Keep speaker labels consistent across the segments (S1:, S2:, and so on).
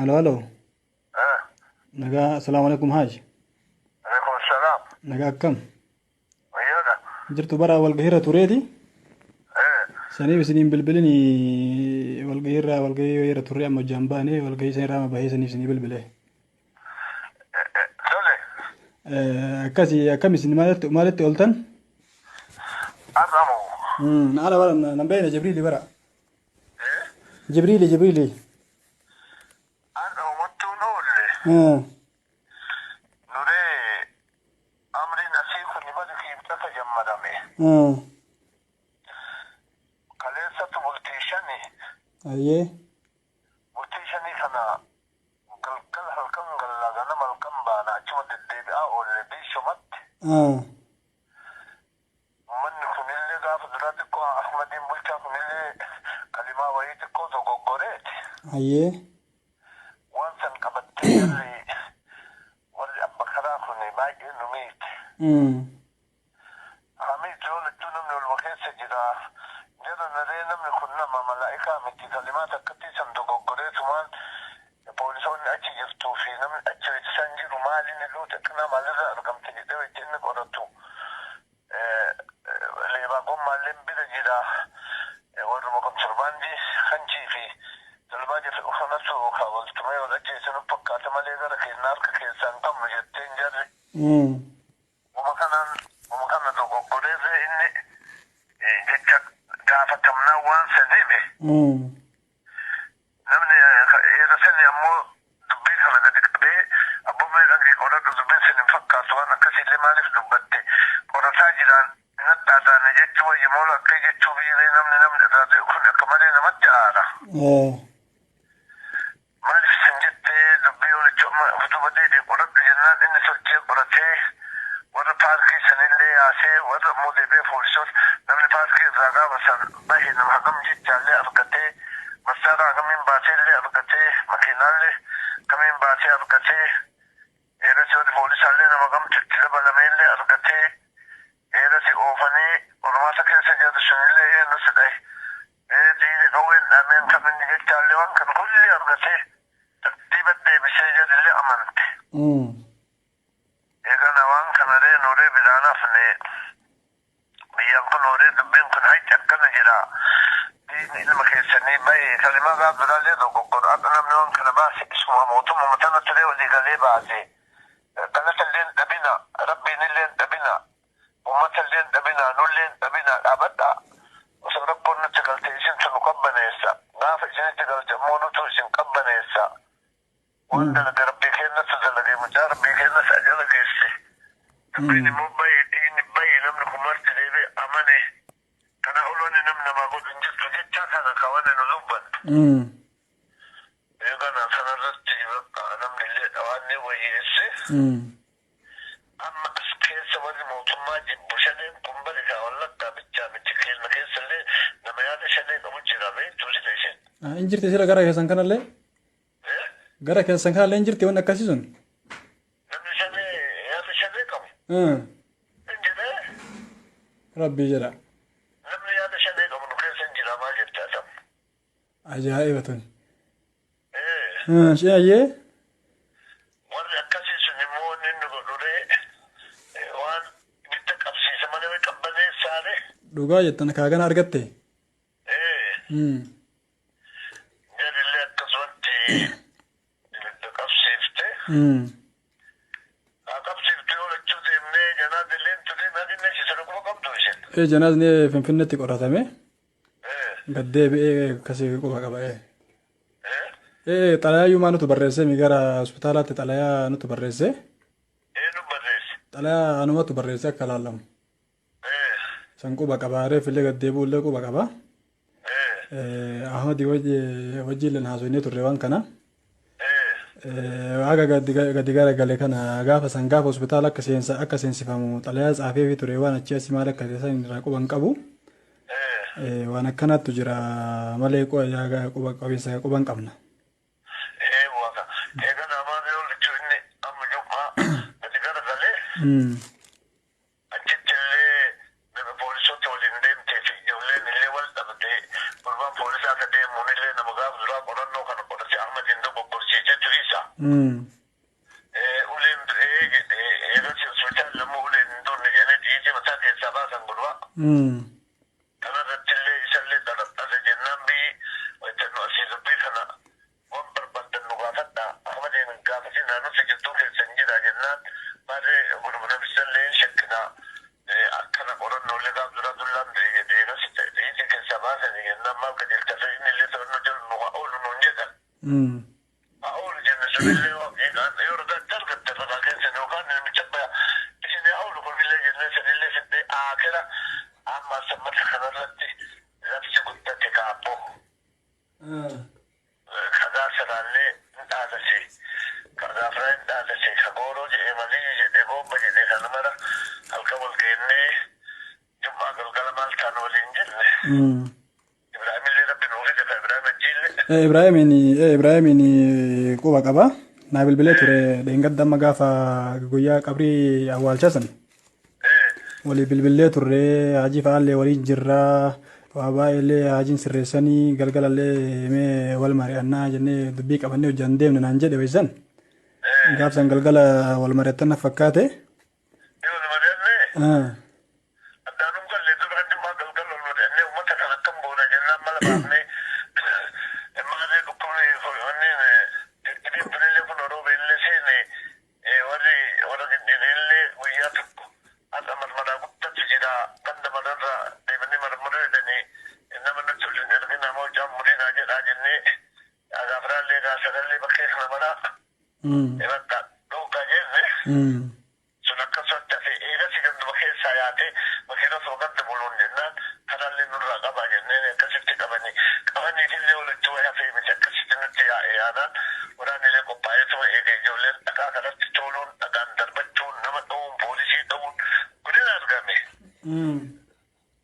S1: Halo, halo. Nagaa, assalaamu alaikum haaj.
S2: Alaikum salaam.
S1: Nagaa akkam?
S2: Fayyaadha.
S1: Jirtu bara walgahiirra tureeti. Saniif isiniin bilbilin walgahiirra walgahii irra turre amma hojjaan baane walgahii san irraa bahee saniif isinii bilbile.
S2: Tole.
S1: Akkasi akkam isin maalitti maalitti ooltan?
S2: Har'a moo?
S1: Haala bara nan beekne Jibriili bara. Jibriili Jibriili.
S2: Har'a uummattuun oolle. Nuree amriin asii kun bari kiibxata jammarame. Kaleessatu bultii shani.
S1: Ayyee.
S2: Bultii shanii kana galgala halkan gallaa ganama halkan baana achuma deddeebi'aa oolle biishomatti. Uummanni kunillee gaafa duraa xiqqoo Ahmadiin bulchaa kunillee kalimaa wayii xiqqoo dogoggoreeti.
S1: Ayyee.
S2: Waan san qabattee jarri warri abba karaa kun baay'ee nu miite. Hamiid yoo lachuu namni oluma keessa jira. Jara naree namni kun nama malaa'ikaa miti kalimaa takkattii san dogoggoreetumaan poolisoonni achi jirtuu fi namni achi san jiru maaliin luuta akkanaa maalirraa argamte jedhee wajji inni qoratu. Leebaa gommaalleen bira jira. Warruma kontirbaandii kanchii fi talbaa jedhu kanatu ka waltumee wal ajjeese nu fakkaata malee gara keenya harka keessaa hin qabnu jetteen jarri. Uma kanaan uma kana dogoggoreerree inni jecha gaafatamnaa waan san hime. Namni eega sani ammoo dubbii kana gadi qabee abboomee dhaqii qoradhu dubbiin sun hin fakkaatu waan akkasiillee maaliif dubbatte qorataa jiraan nadhaadaane jechuu wayya moola akkee jechuu biiree namni namni irraa ta'e kun akka malee namatti aara. Maaliif isin jettee dubbii olicha amma of duuba deebi'e qoradhu jennaan inni sochee qoratee warra paarkii sanillee yaasee warra immoo deebi'ee poolisoota namni paarkii irraa gaafa san bahe nama hagam jechaallee argatee massaaraa hagamiin baateellee argatee makiinaallee kamiin baatee argatee eerasi warri poolisaallee nama hagamtu itti dabalameellee argatee eerasi oofanii qormaata keessa jiru sunillee eenyu si dhahe dhiiri qawween dhaameen kam inni jechaallee waan kana kulli argatee tartiiba deebisee jedhillee amante. Eegana waan kana ree nuree biraan hafne biyyaan kun horee dubbiin kun hayxi akkana jira. Dhiigni ilma keessanii bahe kalimaa gaaf duraallee dogoggora akka namni waan kana baase isuma mootummaa tana turee walii galee baase. Galata illee hin dhabina rabbiin illee hin dhabina uummata illee hin dhabina nullee hin dhabina dhaabadha. Osoo rakkoon nutti galte isintu nu qabbaneessa. Gaafa isinitti galte immoo nutu isin qabbaneessa. Waan dalage rabbii kennatu dalage mucaa rabbii kennas ajala geesse. Dubbiin immoo bahe dhiigni bahe namni kun marti deebi'e amane. Kana ol wanni namni namaa godhu hin jirtu jechaa kana kawanne nu dubbanne. Eegana kanarratti bakka namni illee dhawaanni wayyeesse. Amma as keessa warri mootummaa jibbu shaneen kun bari kaa wallaggaa bichaa miti keenya keessa illee nama yaada shanee qabu jira beektuu sila isheen.
S1: Hin jirti sila gara keessan kanallee? Gara keessan kanallee hin jirti wanni akkasii sun?
S2: Namni shanee yaada shanee qabu hin jiree.
S1: Rabbii jedha.
S2: Namni yaada shanee qabu nu keessa hin jira maal jettaa sam.
S1: Ajaa'iba tuni. Ishee ayyee.
S2: Warri akkasii sun immoo wanni inni godhuree waan ibidda qabsiisa malee way qabbaneessaare.
S1: Dhugaa jettan kaagana argatte.
S2: Jarillee akkasumatti ibidda qabsiifte. Haa qabsiifte yoo lachuu deemnee janaazilleen turee naginne ishee sana quba qabdu isheen.
S1: Ee janaazni Finfinneetti qoratame. Gad deebi'ee akkasii quba qaba. Ee xalayaa yuumaa nutu barreessee mi gara hospitaalaatti xalayaa nutu barreesse.
S2: Eenyu barreesse?
S1: Xalayaa anumatu barreesse akka laallamu. San quba qaba reef illee gad deebi'u illee quba qaba. Ahmadi wajji illee haasofnee turre waan kana. Haga gadi garagale kana gaafa san gaafa hospitaala akka seensa akka seensifamu xalayaa tsaafee fi ture waan achi asii maal akka ta'e san irraa quba hin qabu. Waan akkanaattu jira malee quba qabiinsa quba hin qabna.
S2: Waaqa. Egaa namaa yoo lachuu inni amma jum'aa gadi garagalee achitti illee nama poolisoota waliin deemtee fi ijoolleen illee wal dhabdee gurbaan poolisaa akka deemuun illee nama gaafa duraa qorannoo kana qorate Ahmadiin dogoggorsiisee Uleen du'ee jedhee eegas hospitaala lammuu uleen hin duunne jedhanii dhiitii mataa keessaa baasan gurbaa. Kana irrattillee isallee xaraxxarre jennaan biyyi wayita nu asii dubbii kana waan barbaaddan nu gaafadhaa Ahmadiin hin gaafatinaa nuti jidduu keessan jira jennaan maarree gurba namichallee hin shakkinaa akkana qorannoolee gaaf duraa dullaan du'e jedhe eegas dhiitii keessaa baasanii jennaan maal qajeelcha innillee to'annoo jala nu haa oolu nuun jedhan. Haa oolu jenne sunillee yoo ragaa itti argatte ragaa keessan yookaan namicha baya isin haa oolu kunillee jennee sanillee fidnee aakira amma sammata kanarratti labsi guddate kaabboo. Kagaa sanaallee hin dhaadase kagaafiraa hin dhaadase kagooroo jedhee maliyyi jedhee goobba jedhee kana mara halkan wal geennee jum'aa galgala maal taanu waliin jenne. Ibraahimillee rabbi nuu fide ka Ibraahim Hajjiillee.
S1: Ibraahimiin Ibraahimiin quba qaba. Naa bilbilee ture dheengadda amma gaafa guyyaa qabrii awwaalchaa san. Walii bilbilee turre hajii fa'aallee waliin jirraa waa baay'eellee hajiin sirreessanii galgalallee mee wal mari'annaa jennee dubbii qabannee hojjaan deemne naan jedhe weessan. Gaaf san galgala wal mari'attan na fakkaate.
S2: Ni wal mari'annee Addaanum galle dura jummaa galgala wal mari'annee uummata kan akkam goona jennaan mala baafnee maarree dhukkubni wanni dhibeen tunillee kun rooba illee seene warri warra gindhiirillee guyyaa tokko har'a marmaraa guddatu jira ganda mararra deemanii marmaruu jedhanii nama nutti ol hin ergin nama hojjaan murinaa jedhaa jennee agaafraallee gaasagallee bakkee kana maraa bakka dhoogaa jenne. Sun akkasumatti hafe. Eegasii ganduma keessaa yaatee makiina osoo ganda buluun jennaan kanallee nurraa qabaa jenneen akkasitti qabanii. Qabaniifillee walitti wayi hafee miti akkasitti nutti yaa'e yaanaan waraannillee qophaa'eetuma eege ijoolleen dhagaa kanatti tuuluun dhagaan darbachuun nama dha'uun poolisii dha'uun godina argame.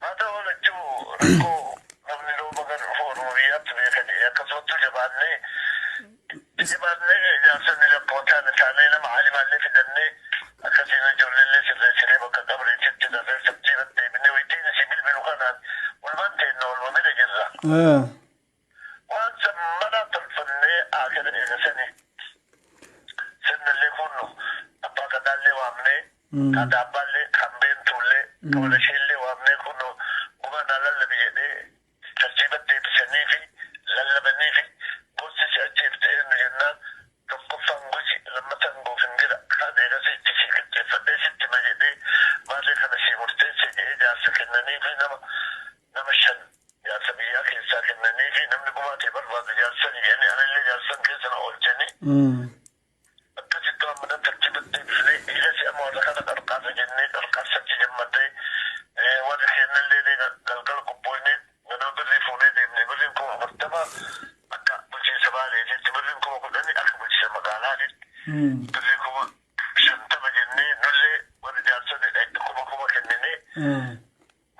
S2: Haa ta'u lachuu rakkoo namni rooba gara dhufu orma biyyaatti beeka jedhee akkasumattuu jabaannee jabaannee ijaarsonni lakkoo taane taanee nama aalimaallee fidannee akkasiin ijoolleellee sirreessinee bakka qabriititti darree tartiiba deebinee waytiin isii bilbilu kanaan walumaan teenna waluma bira jirra. Waan san maraa tolfannee aakira eega sani sirnallee kunnu abbaa gadaallee waamnee ka daabbaallee kan beentuullee ka walasheellee waamnee kunnu gumaa naa lallabi jedhee tartiiba deebisaniifi lallabaniifi gosti si ajjeefte eenyu jennaan tokkoffaan gosi lammataan goofingira kaan eegasii itti sii qixxeeffadhee sitti hima jedhee maarree kana sii murteesse jedhee jaarsa kennaniifi nama nama 5 jaarsa biyyaa keessaa kennaniifi namni gumaa ta'e barbaadu jaarsa sani jedhanii anallee jaarsa san keessa na oolchanii akkasitti waan mana tartiibatti deebifnee eegasii amma warra kana qarqaarra jennee qarqaarsatti jammarree warri keennallee galgala qophooynee ganama birrii fuunee deemne birriin 40,000 akka bulchiinsa Baaleetitti birriin 10,000 akka bulchiinsa magaalaatitti birrii 50,000 jennee nullee warri jaarsonni 1,000 kenninee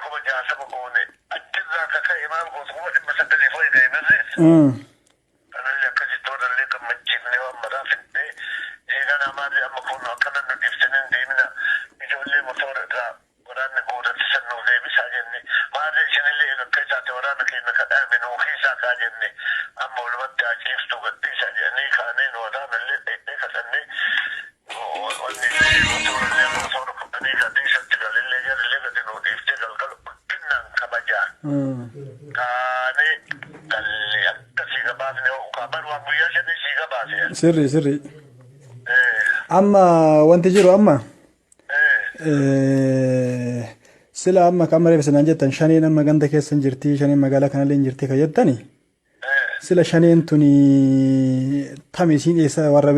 S2: 60,000 goone. Achirraa ka ka'e maal gootu 900,000 fa'i ga'e birriin. Kanallee akkasitti warrallee gammachiifnee waan maraa fidnee eeganaa maarree amma kunoo akkana nu dhiiftanii hin deeminaa ijoollee motoora irraa waraanni guurrate san nuu deebisaa jenne maarree isinillee eega akka isaati waraana keenna ka dhayame nuu kiisaa kaa jenne amma walumatti haa ciiftuu gad dhiisaa jedhanii kaanee nu waraanallee dhayxee kadhannee Wanni motoorallee akka motoora kudhanii ka dhiisatti galillee jarillee gadi nuu dhiiftee galgala ulfinnaan kabajaan kaanee galle akka sii gabaafne ho'u kaa bar waan guyyaa shanii sii gabaase ani.
S1: Sirrii sirrii. Amma wanti jiru amma sila amma kan amma reefsa naan jettan shaneen amma ganda keessa hin jirti shaneen magaalaa kanallee hin jirti kan jettani. Sila shaneen tuni tami isiin eessa warra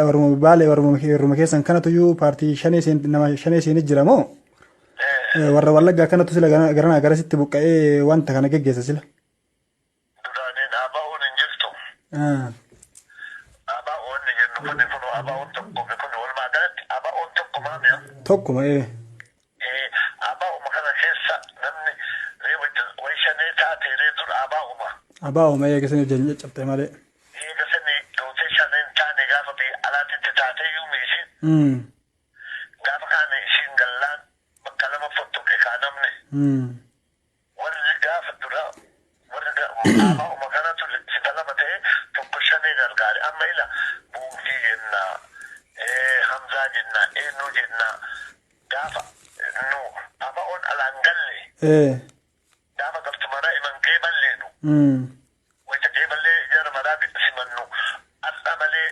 S1: warruma baale warruma keessan kanatuyyuu paartii shanee seen nama shanee seenit jira moo warra wallaggaa kanatu sila garanaa garasitti buqqa'ee wanta kana geggeessa sila.
S2: Duraaniin ABO'n hin jirtu. ABO'n ni jennu kuni kun ABO'n tokko kun walumaa galatti ABO'n tokko maami'a.
S1: Tokkuma ee.
S2: ABO'uma kana keessa namni ree way shanee taate ree dur ABO'uma.
S1: ABO'uma eega sanii hojii caccabte malee.
S2: Eega sanii dootee shaneen taane gaafa biyya alaatitti taatee yuumi isiin. Gaafa kaane isiin gallaan bakka lama fottoqe kaa namni. Warri gaafa duraa warri ABO'uma kanatu sifa lama ta'e tokko shanee gargaare. Amma ila fannoo jenna. Gaafa nu ABO'n alaan galle, gaafa galtu maraa iman qeeballeenu, wayita qeeballee jara maraa simannu, har'a malee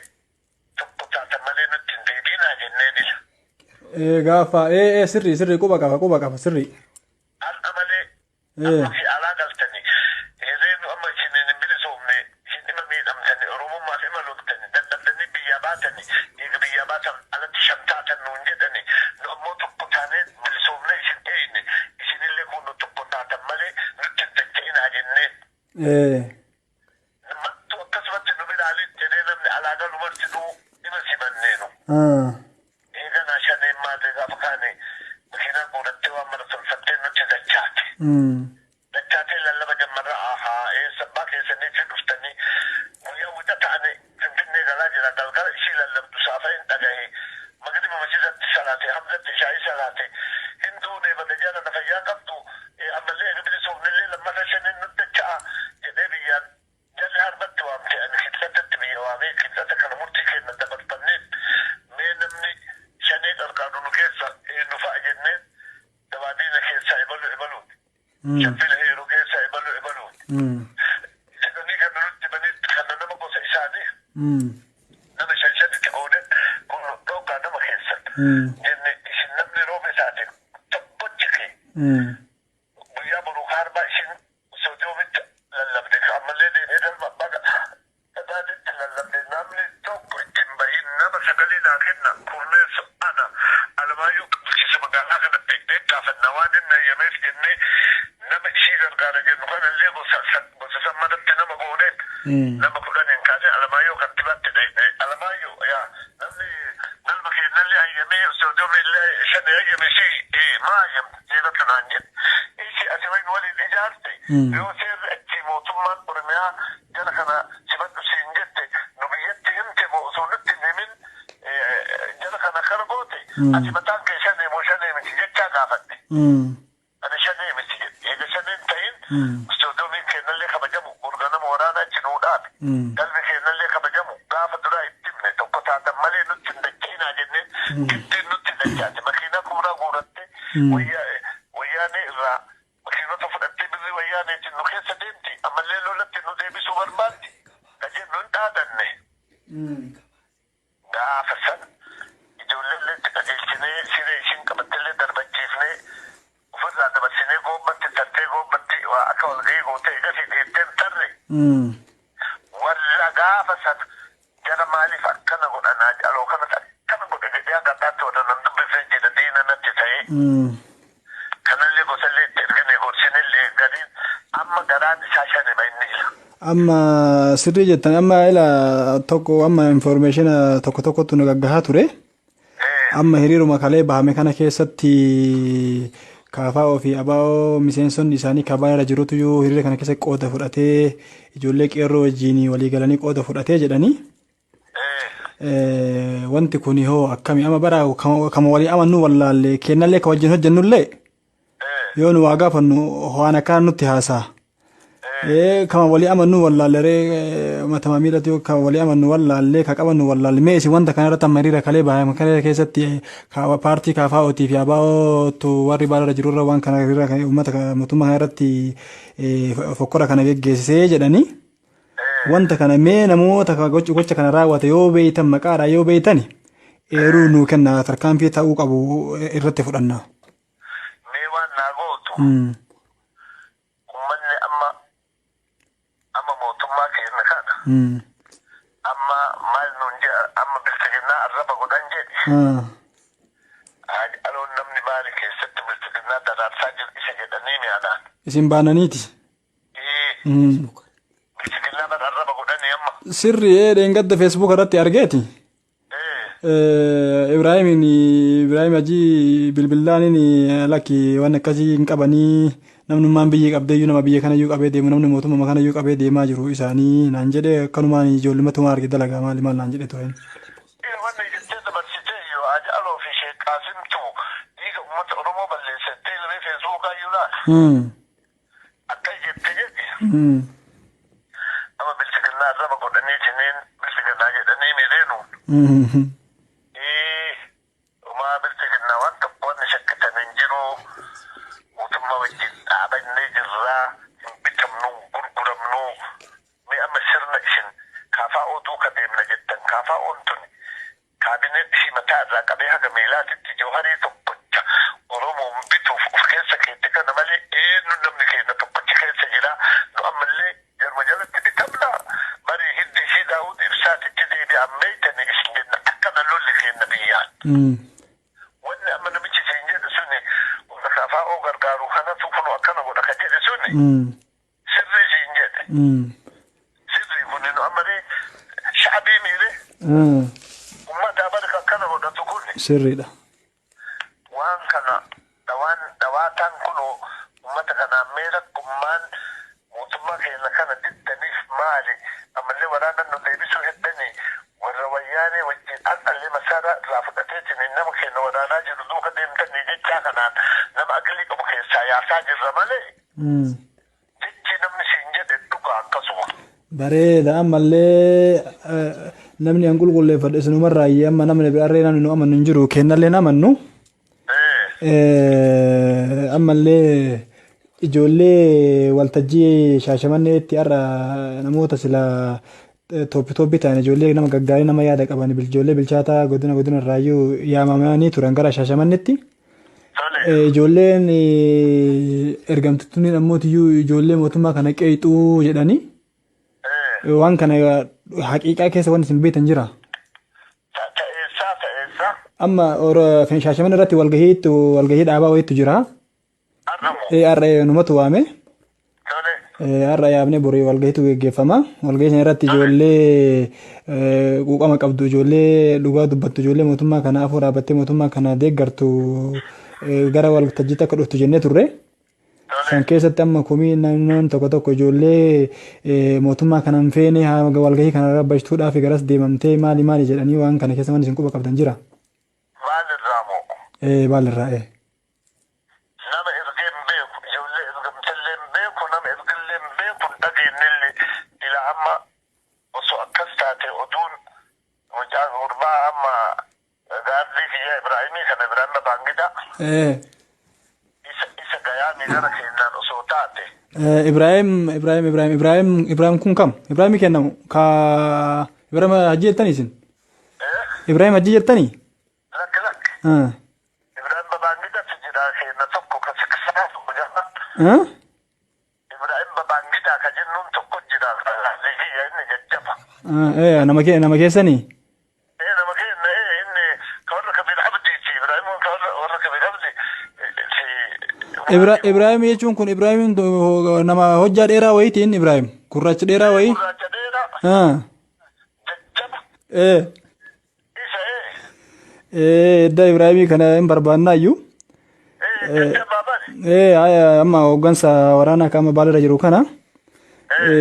S2: tokko taatan malee nutti hin deebiinaa jenneen ila.
S1: Gaafa sirrii sirrii, quba qaba, quba qaba, sirrii.
S2: Har'a malee amma si alaa galtani herreenu, amma isin hin bilisoomne, isin dhima miidhamtani, Oromummaaf ima loltani, dadhabdanii biyyaa baatani, eega biyyaa baatan alatti shan taatan nuun jedhani. Nu ammoo tokko taanee bilisoomne isin eeyne, isinillee kun tokko taatan malee nutti hin dacha'inaa jenneen. Mattu akkasumatti nu biraalin jedhee namni alaa galu martinuu dhima simanneenu. Eeganaa shaneen maatee gaafa kaane makiinaa guurattee waan mara tolfattee nutti dachaate. Dachaatee lallaba jammarra ahaa eessa abbaa keessaniitti dhuftanii. Guyyaa wixa ta'anii Finfinnee galaa jira, galgala ishii lallabdu saafa hin dhagahe. Magriba masjidatti salaate, Hamzatti ishaa'ii salaate. Hin duune bada jara na fayyaa qabdu, ammallee eega bilisoomnillee lammata shaniin nutti dacha'a jedhee biyyaan jarri harbatti waamte. Ani kibxatatti biyya waamee kibxata kana murtii kenna dabarfanneet, mee namni shanee qarqaaru nu keessa eenyu fa'a jenneen, dabaadiina keessaa ebalu ebaluuti. Shaffila heeruu keessaa ebalu ebaluuti. Jedhanii kana nutti himanitti kana nama gosa isaanii nama shan shanitti goone, kun dhooqaa nama keessan jenne. Isin namni rooba isaati tokkochi kee guyyaa boru kaarbaa isin soodoomitti lallabde, ammallee deebi'ee galma abbaa gadaatitti lallabde, namni tokko ittiin bahin. Nama sagalee naa kenna. Kurneessu ana Alamaayyoo bulchiinsa magaalaa kana dhaqnee gaafanna waan inni hayyameef jennee, nama ishii gargaara jennu kanallee gosa gosa san manatti nama gooneen nama 10n kaasee Alamaayyoo kantibaatti dhaqne. Alamaayyoo, yaa namni galma keenyallee hayyamee soodoomi illee shan hayyame si maa hayyamte seeratu naan jedhe. Isi ati wayin waliin ijaarte, yoo seerri achii mootummaan Oromiyaa jara kana simadhu siin jette, nu biyyatti himte moo osoo nutti hin himin jara kana akkana goote? Ati mataan kee shanee moo shanee miti jechaa gaafadhe. Ani shanee miti jedhe. Eega shaneen ta'in istoodomiin keenyallee kabajamu, organama waraanaa achi nuu dhaabe. Galmi keenyallee kabajamu gaafa duraa itti himne, tokko taatan malee nutti hin dacha'inaa jenneen, giddiin nutti dachaate. Makiinaa kuuraa guurattee wayyaanee irraa makiinota fudhattee birrii wayyaaneetiin nu keessa deemti, ammallee lolatti nu deebisuu barbaaddi ka jennu hin dhaadanne. Gaafa san ijoolleellee itti qajeelchinee, siree ishiin qabattillee darbachiifnee ofirraa dabarsinee, goobbatti tartee goobbatti waa akka walgahii gootee egasii dheetteen tarre. Walla gaafa san jara maaliif akkana godhanaa aloo kanas akkana godhe jedhee hanga addaatti warra nan dubbifne jira, diina natti ta'ee. Kanallee gosallee itti ergine, gorsinellee, gariin amma garaan isaa shanima inni jira.
S1: Amma sirrii jettan. Amma ila tokko, amma information tokko tokkotu nu gaggahaa ture. Amma hiriiruma kalee bahame kana keessatti KFO fi ABO miseensonni isaanii kabaa irra jirutu iyyuu hiriira kana keessa qooda fudhatee, ijoollee qeerroo wajjin walii galanii qooda fudhatee jedhanii. Wanti kun hoo akkami? Amma bara kama walii amannu wallaalle, kennallee ka wajjin hojjennullee yoo nu waa gaafannu waan akkana nutti haasaa. Kama walii amannu wallaalle ree, matama miilatti yoo kama walii amannu wallaalle, ka qabannu wallaalle. Mee isin wanta kana irratti amma hiriira kalee bahame kana keessatti paartii KFO'tii fi ABO'tu warri baala irra jirurra waan kana hiriira kana uummata mootummaa kana irratti fokkora kana geggeessisee jedhanii. Wanta kana mee namoota gocha kana raawwate yoo beeytan, maqaadhaa yoo beeytani, eeruu nuu kenna, tarkaanfii ta'uu qabu irratti fudhanna.
S2: Mee waan naa gootu, uummanni amma mootummaa keenya kana amma maal nuun jedha? Amma bilchiginnaa arraba godhan jedhi. Aloon namni maali keessatti bilchiginnaa daraarsaa jiru isa jedhanii mi'anaan.
S1: Isin baananiiti.
S2: Bilchiginnaa bara arraba godhanii amma.
S1: Sirri, dheengadda Facebook irratti argeeti. Ibraahimin, Ibraahim Hajii bilbilaaniin, lakki waan akkasii hin qabanii, namnummaan biyya qabdee nama biyya kanayyuu qabee deemu, namni mootummaa kanayyuu qabee deemaa jiru isaanii naan jedhe. Akkanumaan ijoollumatumaa arge dalagaa maali maal naan jedhe ture.
S2: Wanni jettee dabarsitee yoo Haacaaloo fi Sheek Qaasimtu dhiiga uummata Oromoo balleessettee lamee Feesbuukaa iyyuu laala. Akka jette jedhi. Amma bilchiginnaa arraba godhanii tiniin bilchiginnaa jedhanii miidheenuun. Umaa. Kaabineen isii mataa irraa qabee haga miilaatitti Jawharii tokkocha Oromoon bituuf of keessa keette kana malee eenyu namni keenya tokkocha keessa jira. Nu ammallee jarma jalatti bitamna. Barii hiddi isii Daawud Ibsaatitti deebi'an beeytanii isin jenna, akkana lolli keenya biyyaan. Wanni amma namichi isin jedhu suni, warra KFO gargaaru kanatu kun akkana godha ka jedhe suni, sirrii isin jedhe. Sirrii kun nu ammallee sha'abii miire ummata barka akkana godhatu kun.
S1: Sirriidha.
S2: Waan kana dhawaan dhawaataan kunoo ummata kanaan mee rakkummaan mootummaa keenya kana diddaniif maali? Ammallee waraana nu deebisuu heddanii warra Wayyaanee wajjin har'allee masaaraa irraa fudhateetiin nama keenya waraanaa jiru duuka deemtanii jechaa kanaan nama aqlii qabu keessaa yaasaa jirra malee jechi namni siin jedhe dhugaa akkasuma.
S1: Bareeda. Ammallee namni an qulqulleeffadhe isinumarraayyee, amma namni birarree namni nu amannu hin jiru, kennallee hin amannu. Ammallee ijoollee waltajjii Shaashamanneetti har'a namoota sila tooppi tooppi ta'an, ijoollee nama gaggaarii, nama yaada qaban, ijoollee bilchaataa godina godina irraayyuu yaamamanii turan gara Shaashamanneetti. Ijoolleen ergamtittuun ammootiyyuu ijoollee mootummaa kana qeexuu jedhanii waan kana haqiiqaa keessa wanti isin beektan jira.
S2: Ta'eessaa ta'eessaa.
S1: Amma Shaashamanne irratti walgahiitu, walgahii dhaabaa wayiitu jira.
S2: Har'amoo?
S1: Har'a numatu waame.
S2: Tole.
S1: Har'a yaabnee borii walgahiitu geggeeffama. Walgahii sana irratti ijoollee quuqama qabdu, ijoollee dhugaa dubbattu, ijoollee mootummaa kana afur dhaabbattee mootummaa kana deeggartu gara waltajjiitti akka dhuftu jennee turre. San keessatti amma komii naannoon tokko tokko ijoollee mootummaa kana hin feene walgahii kana rabbachtuudhaaf garas deemamtee maali maali jedhanii, waan kana keessa wanti isin quba qabdan jira.
S2: Maalirraa moo?
S1: Maalirraa?
S2: Nama ergee hin beeku, ijoollee ergamtellee hin beeku, nama ergillee hin beeku, hin dhageenyellee. Ila amma osoo akkas taate oduun mucaa gurbaa amma gaardii kiyya Ibraahimii kana, Ibraahim Babaangidaa, isa gayaanii gara keenyaan osoo taate.
S1: Ibrahim, Ibrahim, Ibrahim, Ibrahim, Ibrahim kun kam? Ibrahim kennamu ka Ibrahim Hajji jettanii isin? Ibrahim Hajji jettanii?
S2: Lakki, lakki. Ibrahim Babaangidaatu jira keenya tokko ka siksaa tokko jira. Ibrahim Babaangidaa ka jennuun tokko jira, gaardii kiyya inni jajjaba.
S1: Nama keessanii?
S2: Nama keenya, inni ka warra Kabiir Abdiiti. Ibrahim ka warra Kabiir Abdi.
S1: Ibrahim jechuun kun Ibrahim nama hojjaa dheeraa wayiiti inni, Ibrahim gurraacha dheeraa wayii.
S2: Gurraacha dheeraa jajjaba. Isa.
S1: Edda Ibrahimii kana hin barbaannaayyuu.
S2: Jajjabaa bari.
S1: Amma hooggansa waraanaa qaama baalarra jiru kana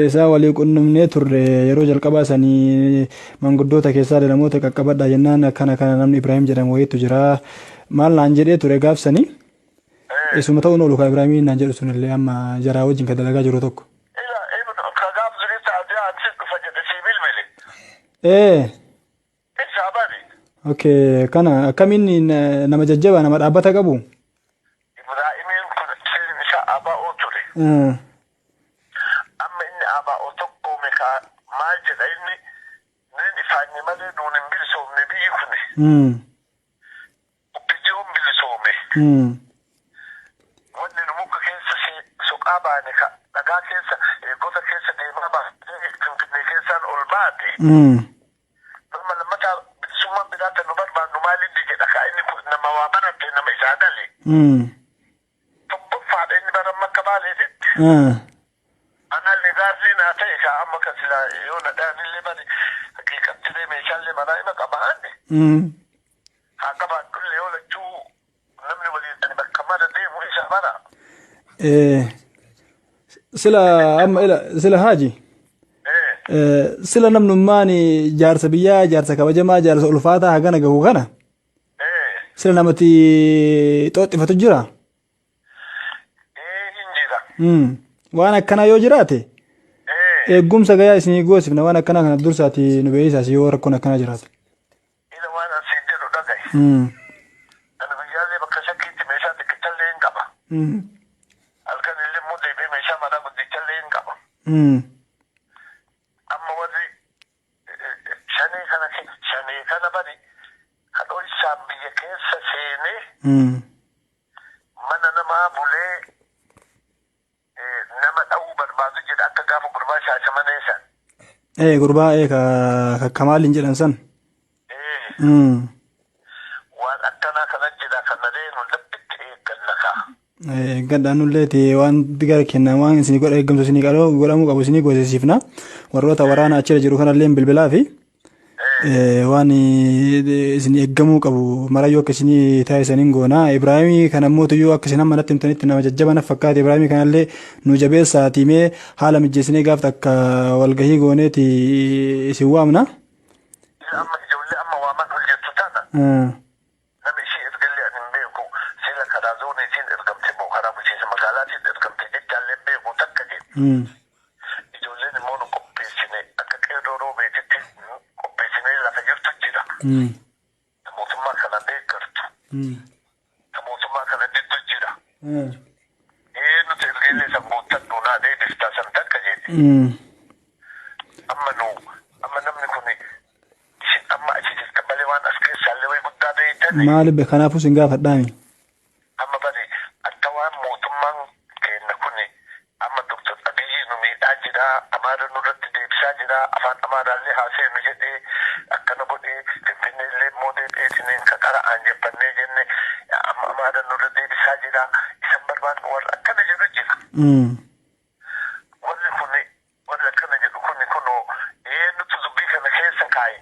S1: isaa walii qunnamnee turre. Yeroo jalqabaa sanii manguddoota keessaa namoota qaqqabadha jennaan, akkana kana namni Ibrahim jedhamu wayiitu jira maal naan jedhee ture gaafsanii. Isuma ta'uun oolu ka Ibrahimii naan jedhu sunillee amma jaraa wajjin ka dalagaa jiru tokko.
S2: Ila ka gaaf durii taatee ansi dhufa jedhe sii bilbile. Isaa bari.
S1: Okay, kana akkamiin nama jajjabaa, nama dhaabbata qabu?
S2: Ibraahimiin kun sirni isaa ABO ture. Amma inni ABO tokko meeqa maal jedha inni, "Niin ifaanyi malee nuun hin bilisoomne biyyi kuni. Biyyoon bilisoome. Wanni nu muka keessa soqaa baane, ka dhagaa keessa gosa keessa deemaa baane, Finfinnee keessaan ol baate. Nama lammataa bilisummaan biraa tan nu barbaannu maalinni?" jedha. Ka inni kun nama waa barate, nama isaa gale. Tokkoffaadha inni bara akka baaleetitti. Anallee gaarri naa ta'e ka amma ka silaa yoo na dhaanillee bari haqiiqattilee meeshaalee manaa ima qabaanne. Haa qabaadhullee, yoo lachuu namni waliin ani bakka mara deemu isa bara.
S1: Sila amma ila sila haaji. Sila namnummaan jaarsa biyyaa, jaarsa kabajamaa, jaarsa ulfaataa hagana gahu kana sila namatti xooxxifatu jira.
S2: Ee, hin jira.
S1: Waan akkanaa yoo jiraate eegumsa gayaa isinii goosifna. Waan akkanaa kana dursaati nu beeksisaas yoo rakkoon akkanaa jiraate.
S2: Ila waan asiin jedhu dhagaye. Ani guyyaallee bakka shakkiitti meeshaa xiqqichallee hin qaba. Halkan illee immoo deebi'ee meeshaa manaa guddichallee hin qaba. Amma warri shanii kana, shanii kana bari. Mana namaa bulee nama dha'uu barbaadu jedha akka gaafa gurbaa Shaashamanee san.
S1: Ee, gurbaa ee ka ka Kamaaliin jedhan san.
S2: Waan akkanaa kana jira, kana reenu labbitti eegganna kaa.
S1: Eeggadhaan nulleeti waan gara kenna waan isinii godha eeggamtu isinii qaroo godhamuu qabu isinii goosisiifna. Warroota waraana achirra jiru kanallee bilbilaa fi waan isin eeggamuu qabu marayyuu akka isinii taasisaniin goona. Ibraahimii kana immoo tuyyuu akka isin amma natti himtanitti nama jajjaba na fakkaate. Ibraahimii kanallee nu jabeessaatii mee haala mijjeessinee gaaf takka walgahii gooneeti isin waamna.
S2: Amma ijoollee amma waaman ol jettu tana nama ishii ergallee ani hin beeku, sila karaa zooniitiin ergamte moo karaa bulchiinsa magaalaatiin ergamte jechaallee hin beeku takka jedhe. Ijoolleen immoo nu qopheessine akka qeerroo roobeetitti qopheessinee lafa jirtu jira. Mootummaa kana deeggartu. Mootummaa kana diddu jira. Ee, nuti ergeellee san guuttadhu naa deebiftaa san takka jedhe. Amma nu amma namni kun isin amma achi jirtan malee waan as keessaallee wayi guddaa beeytani.
S1: Maali kanaafuu isin gaafadhaami.
S2: Amma bari akka waan mootummaan keenya kun amma Dr. Abiyyi nu miidhaa jira, Amaara nurratti deebisaa jira, afaan Amaaraallee haaseenu jedhee akkana godhee, Finfinnee illee immoo deebi'eetiniin ka qara'aan jeffannee jenne amma Amaara nurra deebisaa jira, isan barbaadnu warra akkana jedhu jira. Warri kun, warri akkana jedhu kun kunoo eenyutu dubbii kana keessa kaa'e?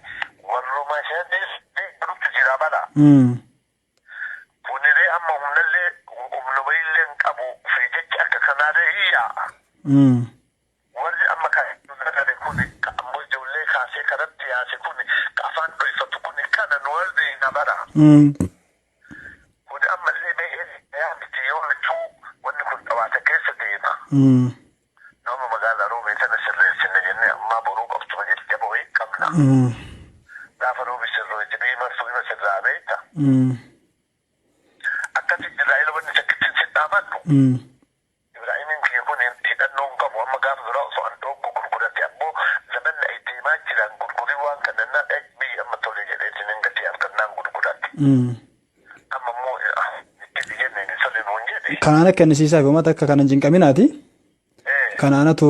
S2: Warruma isheen deeggarutti jira bara. Kuniree amma humnallee humna wayiillee hin qabu fi jecha akka kanaallee hin yaa'a. Warri amma kan kun ka ammoo ijoollee kaasee karatti yaase kun ka afaan dhoyfatu kun kana nu warri na bara. Kun ammallee mee yaa miti yoo mituu wanni kun dhawaata keessa deema. Nama magaalaa Roobee tana sirreessine jennee ammaa boruu qabsuma jajjaba wayii qabna. Gaafa roobi sirrooyti biyyi marsuu hima sirraa beekta. Akkasi Israa'el wanni takkittiin si dhaamadhu. Ibraahimiin kiyya kun hidhannoo hin qabu. Amma gaafa duraa osoo an dhooggu gurgurate, ammoo zamanni ay deemaa jiran gurgurii waan kana na biyyi amma tole jedheetiin hin gatii argannaan gurgurate. Amma immoo itti jenneen tole nuun jedhe.
S1: Kanaan akka kennisiisaaf uummata akka kana hin cinqaminaati. Kanaanatu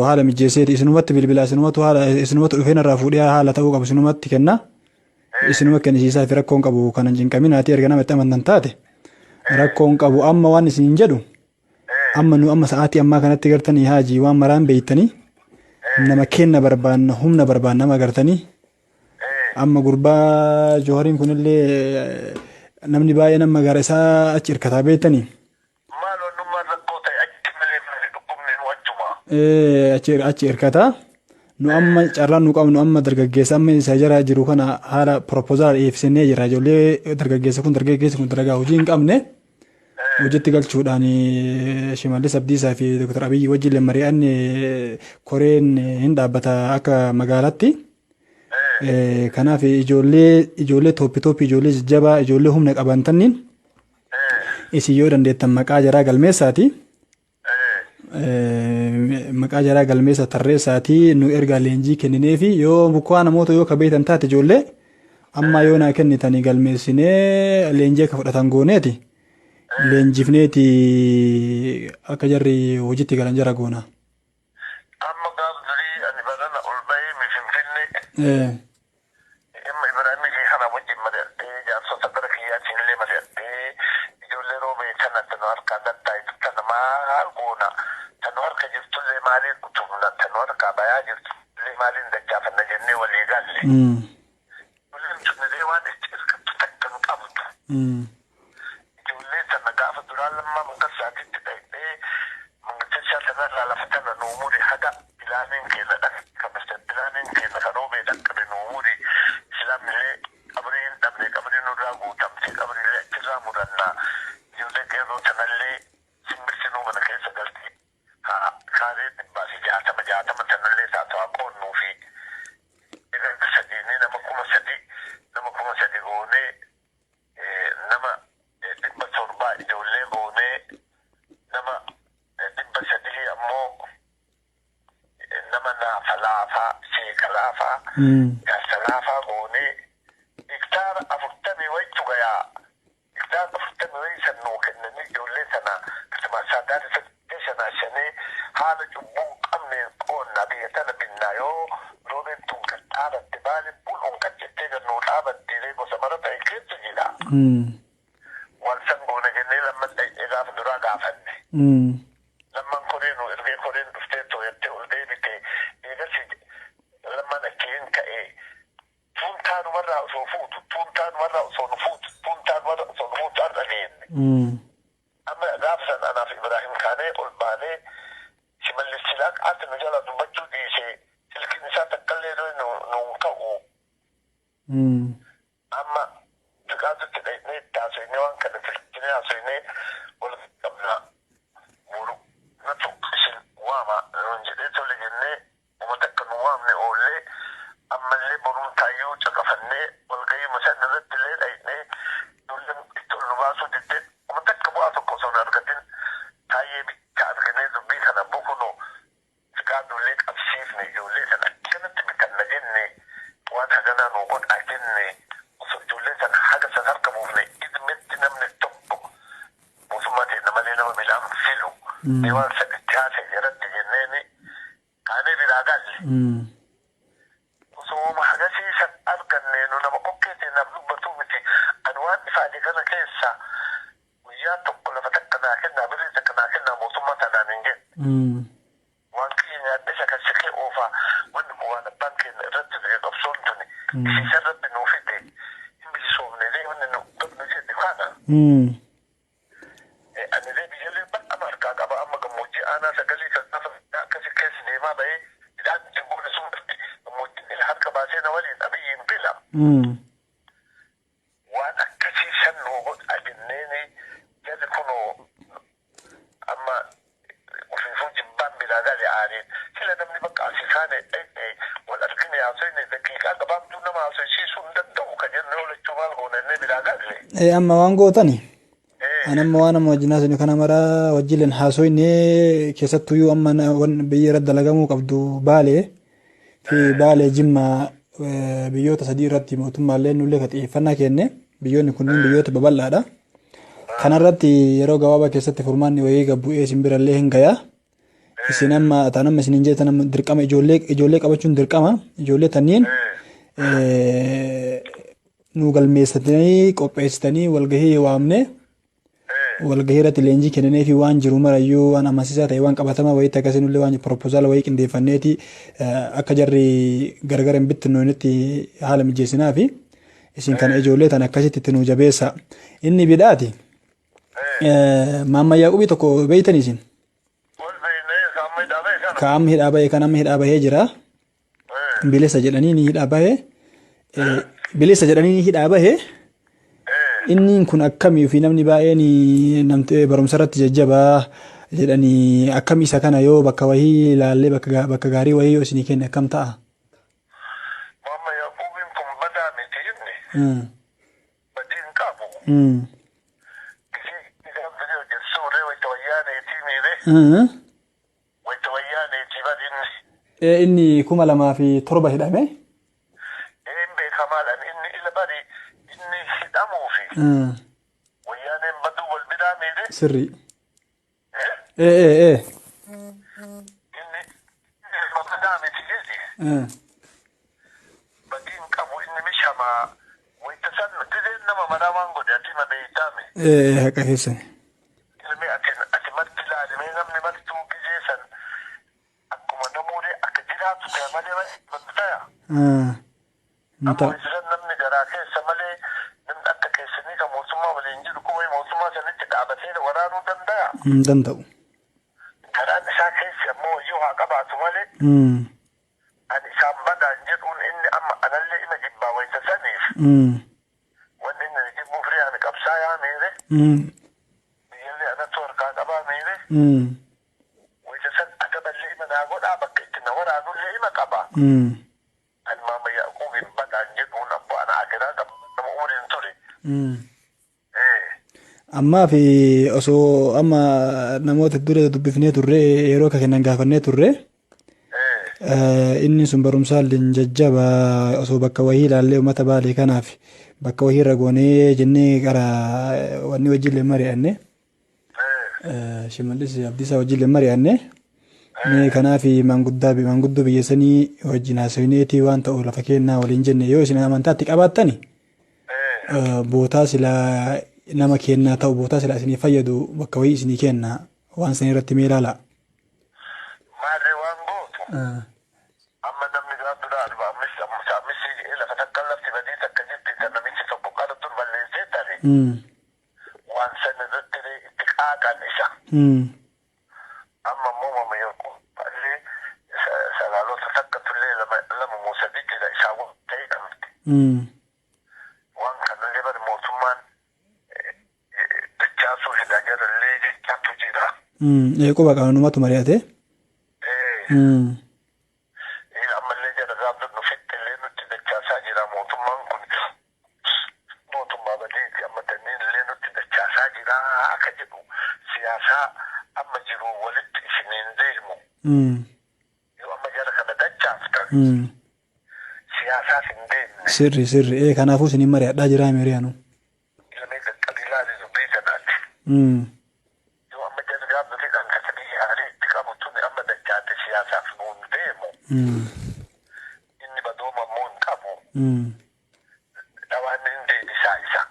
S1: haala mijjeesseeti isinumatti bilbilaa, isinumatu haala isinumatu dhufee narraa fuudhee haala ta'uu qabu isinumatti kenna. Isinuma kennisiisaa fi rakkoon qabu kana hin cinqaminaati, erga namatti amantan taate rakkoon qabu. Amma waan isin jedhu, amma nu amma sa'aatii ammaa kanatti gartanii haajii waan maraan beeytanii nama kenna barbaanna, humna barbaanna nama gartanii. Amma gurbaa Johariin kunillee namni baay'een amma gara isaa achi hirkataa beeytanii.
S2: Maal wannummaan rakkoo ta'e achi malee maali dhukkubni nu achuma.
S1: Achi hirkataa. Nu amma carraan nu qabnu amma dargaggeessa amma isa jara jiru kana haala proposal dhiyeessinee jira. Ijoollee dargaggeessa kun dalagaa hojii hin qabne hojiitti galchuudhaan Shimallis Abdiisaa fi Dr. Abiyyi wajjin mari'anne, koreen hin dhaabbata akka magaalaatti. Kanaaf ijoollee tooppi tooppi, ijoollee jajjabaa, ijoollee humna qaban tanniin isin yoo dandeettan maqaa jaraa galmeessaati. Maqaa jaraa galmeessa tarreessaatii nu ergaa, leenjii kennineefi yoo bukaa namoota yoo kabeetan taate ijoollee amma yoo naa kennitanii galmeessinee leenjii akka fudhatan gooneeti leenjifneeti akka jarri hojiitti galan jara goona.
S2: Amma gaaf durii ani barana ol bahee mi Finfinnee. Dhimma Ibraahimii kana wajjin mari'adhee, jaarsota gara kiyyaatiin illee mari'adhee, ijoollee roobee tana tanu harkaa gattaayitu tana maal goona, tanu harka jirtullee maaliin utubna, tanu harkaa bayaa jirtullee maaliin dachaafanna jennee walii galle. Ijoolleen tunillee waan itti hirkattu takka hin qabdu. Ijoollee tana gaafa duraa Lammaa Magarsaatitti dhaqxee mangisticha sanarraa lafa tana nuu muri, haga pilaaniin keenya dhaqqabe, pilaaniin keenya kan roobee dhaqqabe nuu muri, islaamillee qabrii hin dhabne, qabrii nurraa guutamte, qabriillee achirraa murannaa, ijoollee qeerroo tanallee simbirsinuu mana keessa galti haa kaaree 160 60 tanallee taatu haa qoonnuu fi sadiini nama 3,000, nama 3,000 goonee, nama 700 ijoollee goonee, nama 300 ammoo nama naafa laafaa, sheeka laafaa, jaarsa laafaa goonee hektaara 40 wayitu gayaa. Hektaara Wasiilee gosa mara ta'e keessa jira. Waan san goona jennee lamman dhaqnee gaafa duraa gaafanne. Lamman koree nu ergee, koreen dhuftee tooyattee ol deebite. Eegas lamman achiin ka'ee tuuntaa numarraa osoo fuutu, tuuntaa numarraa osoo nu fuutu, tuuntaa numarraa osoo nu fuutu har'a geenne. Amma gaafa san anaaf Ibraahim kaanee ol baanee, Shimallis silaa qaati nu jalaa dubbachuu dhiisee, silkiin isaa takkallee nuun ka'u. Amma Fiqaadutti dhaqnee itti haasofnee, waan kana filchinee haasofnee wal qabna. Boru natu isin waama nuun jedhee, tole jennee uummata akka nu waamne oollee, ammallee boruun taayyuu caqafannee walgahii san irratti illee dhaqnee, ijoolleen itti ol nu baasuu diddee, uummata akka bu'aa tokko osoo hin argatin taayyee bichaa arginee, dubbii kana bokunoo Fiqaaduullee qabsiifne, ijoollee sana akkanatti bitanna jenne, waan haganaa nuu godhaa jenne. Osoo ijoollee sana haga san harka buufne, idmetti namni tokko mootummaa ta'e malee nama midhaan filu mee waan san itti haasa'e jaratti jenneeni kaanee biraa galle. Osoo hagasii san arganne, nu nama kokkee seenaaf dubbatuu miti. Ani waan ifaaje kana keessa guyyaa tokko lafa takka naa kennaa, birrii takka naa kennaa mootummaa tanaan hin jenne. Waan kiyya nyaadhee sakassikee oofaa. Wanni kun waan abbaan keenya irratti du'e. Qabsoon tuni isiisan rabbi nuu fide, hin bilisoomne illee wanni nu qabnu jedhe kana. Ani illee biyyallee bal'ama harkaa qaba. Amma gammoojjii aanaa sagalii kan gaafa akkasi keessa deemaa bahee midhaan ittiin goone sun marti gammoojjiin ila harka baasee na waliin Abiyyiin fila. Waan akkasii san nuu godhaa jenneeni, jarri kunoo amma ofiifuu jibbaan biraa gale aariin. Sila namni bakka asii kaane dhaqne wal argine haasofne, daqiiqaa gabaabduu nama haasofsiisuu hin danda'u ka jenne oolachuu maal goona jennee biraa galle.
S1: Amma waan gootani. Ani amma waan amma wajjin haasofne kana mara wajjin haasofne, keessattuyyuu amma biyya irratti dalagamuu qabdu Baalee fi Baalee, Jimmaa, biyyoota sadii irratti mootummaallee nullee ka xiyyeeffannaa kenne, biyyoonni kunniin biyyoota babal'aadha. Kanarratti yeroo gabaabaa keessatti furmaanni wayii gabbu'ee isin birallee hin gayaa. Isin amma ta'an amma isin hin jettan, amma dirqama ijoollee qabachuun dirqama, ijoollee tanniin nu galmeessitanii qopheessitanii, walgahii waamne, walgahii irratti leenjii kennanii fi waan jiru marayyuu waan amansiisaa ta'e, waan qabatamaa wayiitti akkasiin illee waan proposal wayii qindeeffanneeti akka jarri gargar hin bittinnoonitti haala mijeessinaa fi isin kana ijoollee tan akkasitti itti nuu jabeessa. Inni bidhaati. Maamma Yaaqubii tokko beeytan isin.
S2: Wal beeknee isaan hidhaa bahe kana.
S1: Ka amma hidhaa bahe kan amma hidhaa bahee jira. Bilisa jedhanii ni hidhaa bahe. Bilisa jedhanii ni hidhaa bahe. Inni kun akkamii fi namni baay'een namtee barumsa irratti jajjabaa jedhanii, akkam isa kana yoo bakka wayii ilaallee bakka gaarii wayii yoo isinii kenne akkam ta'a?
S2: Maamma Yaaquubiin kun badaa miti inni. Badii hin qabu. Gisee isaan fidee hojjetu suurree wayita wayyaaneetii miire. Wayita wayyaaneetii badi inni.
S1: Inni 2007 hidhame.
S2: Een beekamaadhaan inni ila bari inni hidhamuufi wayyaaneen baduu wal biraa miire.
S1: Sirrii. Ee ee ee.
S2: Inni ilma badaa miti jedhi. Badii hin qabu inni mishamaa. Wayita san dideen nama maraa waan godhe ati ma beeytaame.
S1: Ee, haqa keessan.
S2: Ilmi ati marti ilaalimee, namni martuu gizee san akkuma namoonni akka jiraatu ta'e malee malee taya.
S1: Hin
S2: Amma
S1: ta'u.
S2: wayita san namni garaa keessa malee, namni akka keessanii kan mootummaa waliin jiru kun wayi mootummaa sanitti dhaabatee waraanuu danda'a.
S1: Hin danda'u.
S2: Karaan isaa keessi ammoo wayyoo haa qabaatu malee, ani isaan badaan jedhuun, inni amma anallee ima jibbaa wayita saniif. Wanni inni jibbuuf ree ani qabsaayaa miire, biyyallee anattu harkaa qabaa miire. Wayita san adaballee ima naa godhaa, bakka itti na waraanullee ima qaba. Ani Maama Yaaquubiin badaan jedhuun, abbo ana akiraa qaba, nama umriin ture.
S1: Ammaa fi osoo amma namoota dura dubbifnee turre, yeroo akka kennan gaafannee turre, inni sun barumsaan jajjaba, osoo bakka wayii ilaallee uummata Baalee kanaaf bakka wayii irra goonee jennee gara wanni wajjillee mari'anne, Shimallis Abdiisaa wajjillee mari'anne. Mee kanaaf maanguddaa maanguddoo biyya sanii wajjin haasofneetii waan ta'u lafa kennaa waliin jenne, yoo isin amantaatti qabaattani. Bootaa silaa nama kennaa ta'u, bootaa silaa isinii fayyadu bakka wayii isinii kenna, waan san irratti mee ilaalaa.
S2: Maarree waan gootu. Amma namni gaaf duraa 45 jedhee lafa takka lafti badii takka jirti, kan namichi tokko qara dur balleessee tare. Waan san irratti illee itti qaaqan isa. Amma immoo mama illee salaalota takkatullee lama moo sadi jira, isaa waan ta'e qabdi. Waan kanallee bari mootummaan dachaasuu hidhaa jarallee jechaatu jira.
S1: Quba qaba, numatu mari'ate.
S2: Ammallee jara gaaf dur nufitti illee nutti dachaasaa jira, mootummaan kun mootummaa badiiti, amma tanniin illee nutti dachaasaa jira akka jedhu, siyaasaa amma jiru walitti isiniin deemu. Yoo amma jara kana dachaaftan siyaasaaf hin deemne.
S1: Sirri sirri, kanaafuu isiniin mari'adhaa jira mari'anu.
S2: Ilmee qaqqabiilaa dubbii sanaati. Yoo amma jara gaaf durii kan kasabii aarii itti qabu tuni amma dachaate siyaasaaf nuun deemu. Inni badooma immoo hin qabu. Dhawaan hin deebisaa isa.